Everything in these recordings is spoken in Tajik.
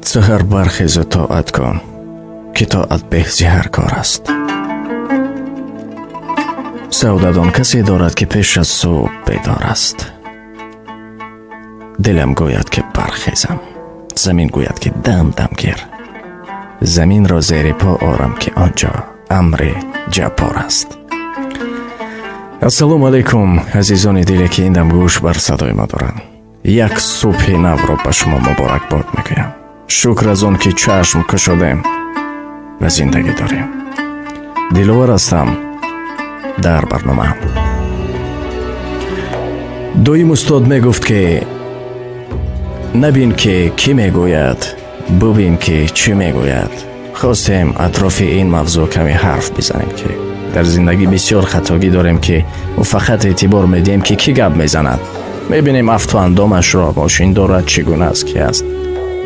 Саҳар бархезу тоат кун, ки тоат беҳ зи ҳар кор аст. Саодат он касе дорад, ки пеш аз субҳ бедор аст. Дилам гӯяд, ки бархезам, замин гӯяд, ки дам дам гир. Заминро зери по орам, ки он ҷо амри Ҷаббор аст. Ассалому алайкум, азизони диле, ки ин дам гӯш бар садои ма доранд. Як субҳи навро ба шумо муборакбод мегӯям. Шукр аз он, ки чашм кушодем ва зиндагӣ дорем. Диловар ҳастам дар барнома. Доим устод мегуфт, ки набин, ки кӣ мегӯяд, бубин, ки чӣ мегӯяд. Хостем атрофи ин мавзӯъ каме ҳарф бизанем, ки дар зиндагӣ бисёр хатогӣ дорем, ки мо фақат эътибор медиҳем, ки кӣ гап мезанад. Мебинем афту андомашро, мошин дорад, чӣ гуна аст, ки аст,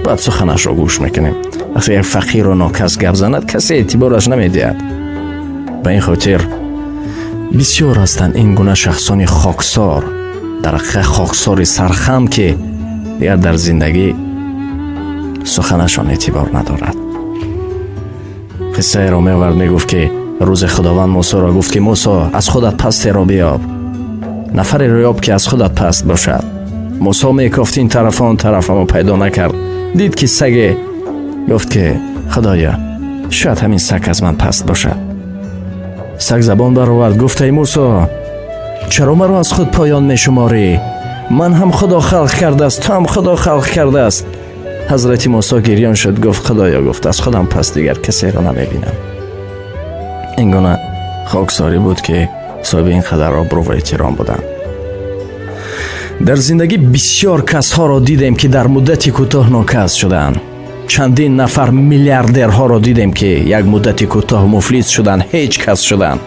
баъд суханашро гӯш мекунем. Вақте як фақиру нокас гап занад, касе эътибораш намедиҳад. Ба ин хотир бисёр ҳастанд ин гуна шахсони хоксор, дар ҳақиқат хоксори сархам, ки дигар дар зиндагӣ суханашон эътибор надорад. Қиссаеро меовард, мегуфт, ки рӯзе Худованд Мусоро гуфт, ки Мусо, аз худат пастеро биёб, нафареро ёб, ки аз худат паст бошад. Мусо мекофт ин тараф, он тараф, аммо пайдо накард. Дид, ки саге. Гуфт, ки Худоё, шояд ҳамин саг аз ман паст бошад. Саг забон баровард, гуфт: «Эй Мусо, чаро маро аз худ поён мешуморӣ? Ман ҳам Худо халқ кардааст, ту ҳам Худо халқ кардааст». Ҳазрати Мусо гирён шуд, гуфт: «Худоё», гуфт, «аз худам паст дигар касеро намебинам». Ин гуна хоксорӣ буд, ки соҳиби ин қадар обрӯ ва эҳтиром буданд. Дар зиндагӣ бисёр касҳоро дидем, ки дар муддати кӯтоҳ нокас шуданд. Чандин нафар миллиардерҳоро дидем, ки як муддати кӯтоҳ муфлис шуданд, ҳеҷ кас шуданд.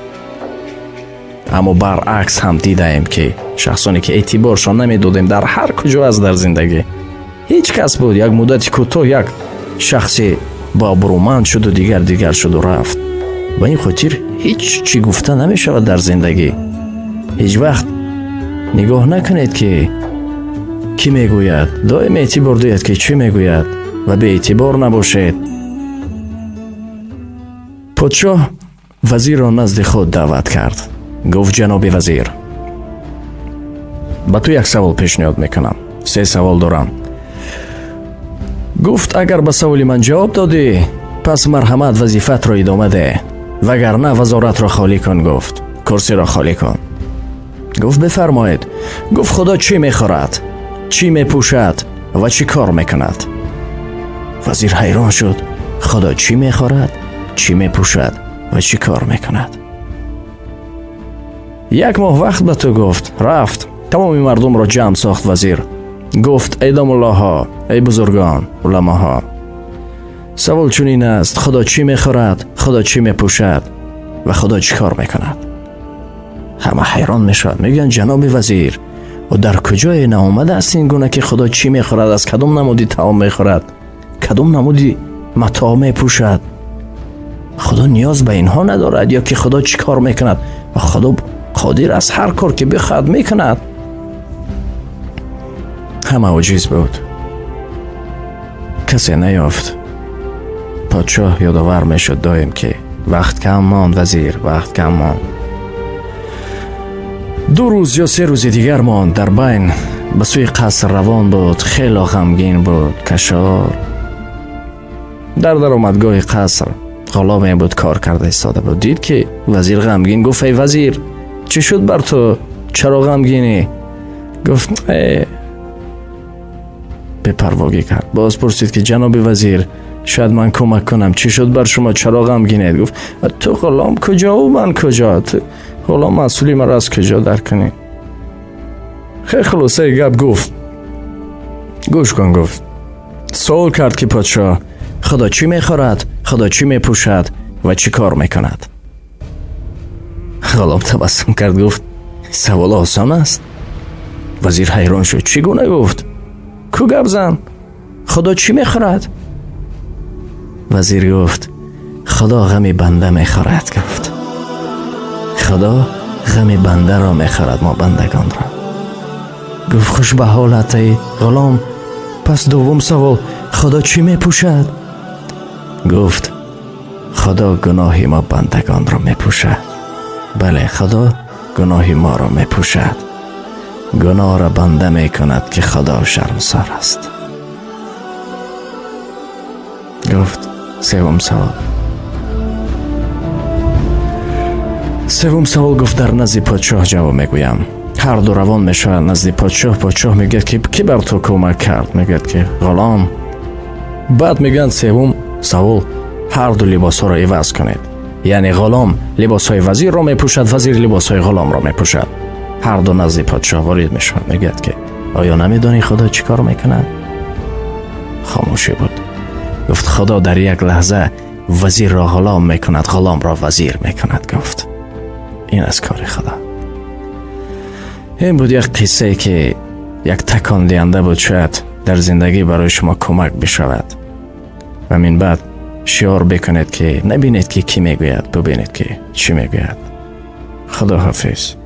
Аммо баръакс ҳам дидаем, ки шахсоне, ки эътиборшон намедодем, дар ҳар куҷо аст дар зиндагӣ, ҳеҷ кас буд, як муддати кӯтоҳ як шахси бообрӯманд шуду дигар дигар шуду рафт. Ба ин хотир ҳеҷ чӣ гуфта намешавад. Дар зиндагӣ ҳеҷ вақт нигоҳ накунед, ки кӣ мегӯяд, доим эътибор диҳед, ки чӣ мегӯяд, ва беэътибор набошед. Подшоҳ вазирро назди худ даъват кард, гуфт: «Ҷаноби вазир, ба ту як савол пешниҳод мекунам, се савол дорам», гуфт. «Агар ба саволи ман ҷавоб додӣ, пас марҳамат, вазифатро идома деҳ, вагарна вазоратро холӣ кун», гуфт, «курсиро холӣ кун». Гуфт: «Бифармоед». Гуфт: «Худо чӣ мехӯрад, чӣ мепӯшад ва чӣ кор мекунад?» Вазир ҳайрон шуд: Худо чӣ мехӯрад, чӣ мепӯшад ва чӣ кор мекунад? «Як моҳ вақт ба ту», гуфт. Рафт, тамоми мардумро ҷамъ сохт вазир, гуфт: «Эй домуллоҳо, эй бузургон, уламоҳо, савол чунин аст: Худо чӣ мехӯрад, Худо чӣ мепӯшад ва Худо чӣ кор мекунад?» Ҳама ҳайрон мешавад, мегӯянд: «Ҷаноби вазир, ӯ дар куҷое наомадааст ин гуна, ки Худо чӣ мехӯрад, аз кадом намуди таом мехӯрад, кадом намуди матоъ мепӯшад? Худо ниёз ба инҳо надорад. Ё ки Худо чӣ кор мекунад? Ва Худо қодир аст, ҳар кор ки бихоҳад, мекунад». Ҳама оҷиз буд, касе наёфт. Подшоҳ ёдовар мешуд доим, ки вақт кам монд, вазир, вақт кам монд. 2 рӯз ё 3 рӯзи дигар монд. Дар байн ба сӯи қаср равон буд, хело ғамгин буд, кашол. Дар даромадгоҳи қаср ғуломе буд, кор карда истода буд. Дид, ки вазир ғамгин, гуфт: «Эй вазир, чӣ шуд бар ту? Чаро ғамгинӣ?» Гуфт: «Э». Бепарвогӣ кард. Боз пурсид, ки ҷаноби вазир, шояд ман кӯмак кунам, чӣ шуд бар шумо, чаро ғамгинед? Гуфт: «Ту ғулом куҷову ман куҷо? Ту ғулом масъули маро аз куҷо дарк кунӣ?» Хеле хулосаи гап гуфт: «Гӯш кун», гуфт. Суол кард, ки подшоҳ, Худо чӣ мехӯрад, Худо чӣ мепӯшад ва чӣ кор мекунад? Ғулом табассум кард, гуфт: «Савол осон аст». Вазир ҳайрон шуд: «Чӣ гуна?» Гуфт: «Ку, гап зан, Худо чӣ мехӯрад?» Вазир гуфт: «Худо ғами банда мехӯрад», гуфт. «Худо ғами бандаро мехӯрад, мо бандагонро». Гуфт: «Хуш ба ҳолат, эй ғулом. Пас дуввум савол: Худо чӣ мепӯшад? Гуфт: Худо гуноҳи мо бандагонро мепӯшад. Бале, Худо гуноҳи моро мепӯшад. Гуноҳро банда мекунад, ки Худо шармсор аст. Гуфт: севум савол. Севум савол, гуфт, дар назди подшоҳ ҷавоб мегӯям. Ҳар ду равон мешаванд назди подшоҳ. Подшоҳ мегӯяд, ки кӣ бар ту кӯмак кард? Мегӯяд, ки ғулом. Баъд мегӯянд: севум савол, ҳар ду либосҳоро иваз кунед. Яъне ғулом либосҳои вазирро мепӯшад, вазир либосҳои ғуломро мепӯшад. Ҳар ду назди подшоҳ ворид мешаванд. Мегӯяд, ки оё намедонӣ, Худо чӣ кор мекунад? Хомӯшӣ буд. Гуфт: Худо дар як лаҳза вазирро ғулом мекунад, ғуломро вазир мекунад. Гуфт: ин аз кори Худо. Ин буд як қиссае, ки як такондиҳанда буд, шояд дар зиндагӣ барои шумо кӯмак бишавад. Ва мин баъд шиор бикунед, ки набинед, ки кӣ мегӯяд, бубинед, ки чӣ мегӯяд. Худо ҳофиз.